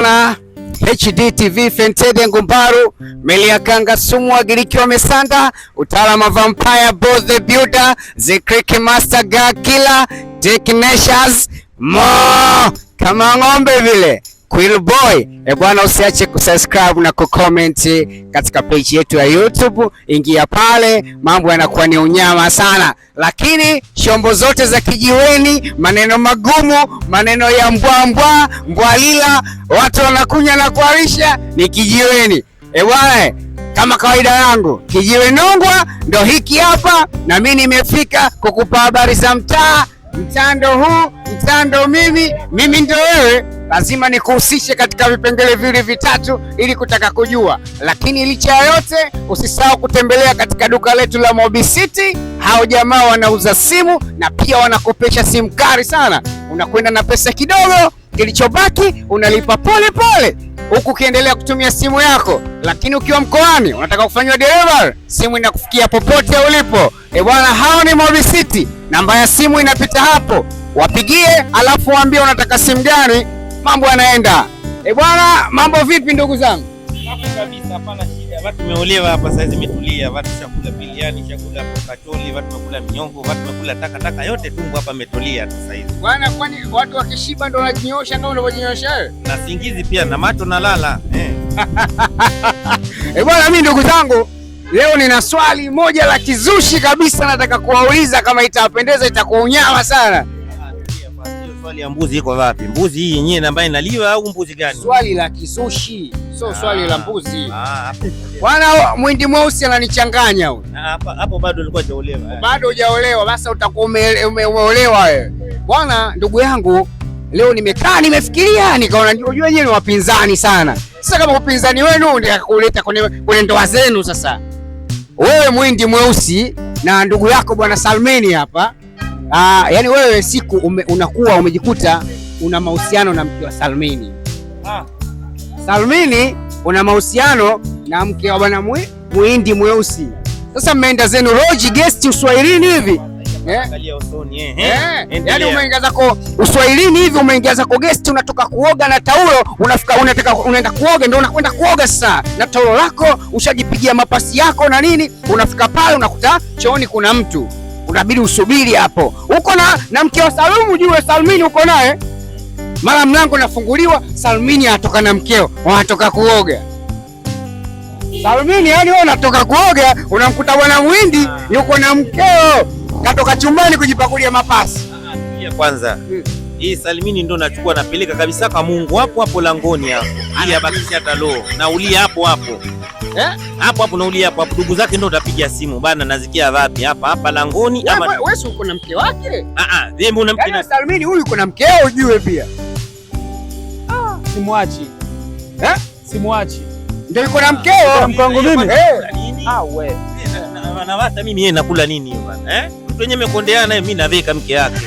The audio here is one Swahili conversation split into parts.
Na HDTV Fentede Ngumbaru Meliakanga Sumu Wagiriki wamesanda utaalamu wa Vampire Boss the Builder the Crick Master Ga Killer Technicians mo kama ng'ombe vile Quill Boy. E bwana, usiache kusubscribe na kucomment katika page yetu ya YouTube. Ingia pale, mambo yanakuwa ni unyama sana, lakini shombo zote za kijiweni, maneno magumu, maneno ya mbwa mbwa mbwalila, watu wanakunya na kuharisha, ni kijiweni. E bwana, kama kawaida yangu, kijiwe nongwa ndo hiki hapa, na mimi nimefika kukupa habari za mtaa. Mtando huu, mtando mimi, mimi ndo wewe. Lazima nikuhusishe katika vipengele vile vitatu ili kutaka kujua. Lakini licha ya yote, usisahau kutembelea katika duka letu la Mobi City. Hao jamaa wanauza simu na pia wanakopesha simu kali sana. Unakwenda na pesa kidogo, kilichobaki unalipa pole pole huku ukiendelea kutumia simu yako. Lakini ukiwa mkoani unataka kufanyiwa delivery, simu inakufikia popote ulipo. E bwana, hao ni Mobi City. Namba ya simu inapita hapo, wapigie alafu waambie unataka simu gani, mambo yanaenda. E bwana, mambo vipi ndugu zangu? Safi kabisa, hapana shida. Watu tumeolewa hapa sasa, imetulia. Watu chakula biliani, chakula kacholi, watu wamekula minyongo, watu wamekula taka taka yote, tumbo hapa imetulia tu sasa hivi. Bwana, kwani watu wakishiba ndo wanajinyoosha kama unavyojinyoosha wewe? Na singizi pia na macho nalala. E bwana, mimi ndugu zangu leo nina swali moja la kizushi kabisa, nataka kuwauliza kama itawapendeza, itakuwa unyama sana. Hiyo swali ya mbuzi iko wapi? Mbuzi hii yenyewe ambayo inaliwa au mbuzi gani? Swali la kizushi, sio swali la mbuzi. Ah, hapo. Bwana, mwindi mweusi ananichanganya huyu. Hapa hapo bado nilikuwa sijaolewa. Bado hujaolewa, basi utakuwa umeolewa wewe. Bwana, ndugu yangu, leo nimekaa nimefikiria, nikaona unajua wenyewe ni wapinzani sana. Sasa kama upinzani wenu ndio kuleta kwenye ndoa zenu sasa. Wewe mwindi mweusi na ndugu yako bwana Salmini hapa. Yani wewe siku unakuwa umejikuta una mahusiano na mke wa Salmini. Salmini una mahusiano na mke wa bwana Muhindi mweusi. Sasa mmeenda zenu lodge guest uswahilini hivi. Angalia usoni eh. Yani umeingia zako uswahilini hivi, umeingia zako guest, unatoka kuoga na taulo, unafika unataka unaenda kuoga, ndio unakwenda kuoga sasa na taulo lako, ushajipigia mapasi yako na nini, unafika pale unakuta chooni kuna mtu, unabidi usubiri hapo. Uko na mke wa Salumu, jue Salmini uko naye, mara mlango unafunguliwa, Salmini anatoka na mkeo, wanatoka kuoga. Salmini, yani wewe unatoka kuoga, unamkuta bwana Muhindi yuko na mkeo, katoka chumbani kujipakulia mapasi. Tulia kwanza. Hii Salimini ndo nachukua napeleka kabisa kwa Mungu hapo hapo langoni hapo. Ili abakishe hata roho. Naulia hapo hapo. Eh? Hapo hapo naulia hapo hapo. Ndugu zake ndo utapiga simu bana, nazikia wapi hapa hapa langoni ama Wewe si uko na mke wake? Ah ah, wewe mbona mke Yaani Salmini huyu yuko na mkeo ujue pia. Simwachi. Eh? Simwachi. Ndio yuko na mkeo. Mke wangu mimi? Eh. Ah we. Na hata mimi yeye nakula nini hiyo bana? Eh? Mtu wenyewe mekondeana naye mimi naveka mke yake.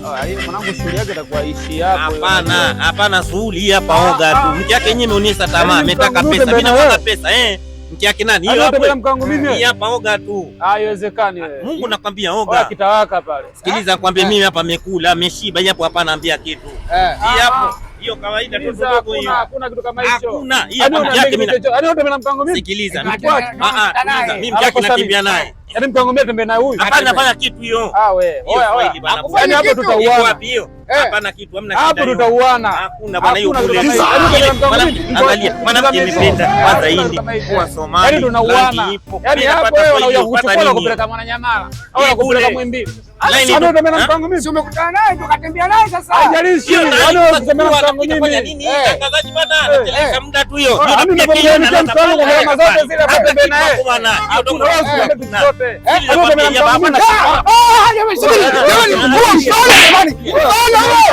Ah, hiyo mwanangu shughuli yake itakuwa ishi hapo. Hapana, hapana shughuli hii hapa oga tu. Mke yake yenyewe ameonyesha tamaa, Yaani ametaka mke wangu pesa. Mimi mimi nataka wewe. pesa eh. Mke yake nani? Hiyo Yaani hapo. wewe mke wangu mimi? Hii hapa oga tu. Ah, haiwezekani wewe. Mungu nakwambia Oga oga. kitawaka pale. Sikiliza nakwambia mimi hapa amekula, ameshiba, hii hapo hapana ambia kitu. Hii hapo hiyo kawaida tu Sikiliza, ndogo hiyo. Hakuna kitu kama hicho. Hakuna. Hii Yaani hapa mke yake mimi. Yaani wewe na mke wangu mimi? Sikiliza. Simwachi. Ah ah, sikiliza. Mimi mke yake Anakosa natembea mimi. naye. Yaani mke wangu mimi atembee naye huyu? Hapana fanya kitu hiyo. Ah we. Hiyo Oya oya. Swahili bana. Yaani hapo Kitu. Iko tutauana. wapi hiyo? Eh. Hapana kitu, hamna shida. Hapo hiyo. tutauana. Hakuna bana hiyo Hakuna kule. kitu kama hicho. Yaani Mwanamke, angalia, mwanamke amependa kwanza hindi kuwa Somali. Yaani tunauana. Rangi ipo. Yaani Mimi hapo napata wewe Swahili, unakuja upata kuchukua na nini? kupeleka Mwananyamala au Hii na kupeleka kule. Mwimbili. Laini Yaani tu. wewe na Ha? mke wangu mimi? Si umekutana naye tukatembea naye sasa. Haijalishi. Hiyo Yaani wewe ukitembea na mke wangu anakuja kufanya mimi. nini? Tangazaji bana, anachelewesha muda tu hiyo. Yaani Ndio unapokuwa napiga mke wangu kwa gharama zote zile Hata atembee kitu naye. hapo bana. Hiyo ndo Hakuna wewe usikwambie kitu chochote. Hili Yaani wewe nakwambia na mke wangu hapa mimi. Ah, jamani, subiri. Jamani, huo msole jamani. Msole wewe.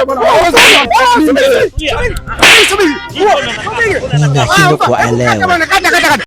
Subiri. Subiri. Subiri. Nashindwa kuelewa. Kata, kata, kata.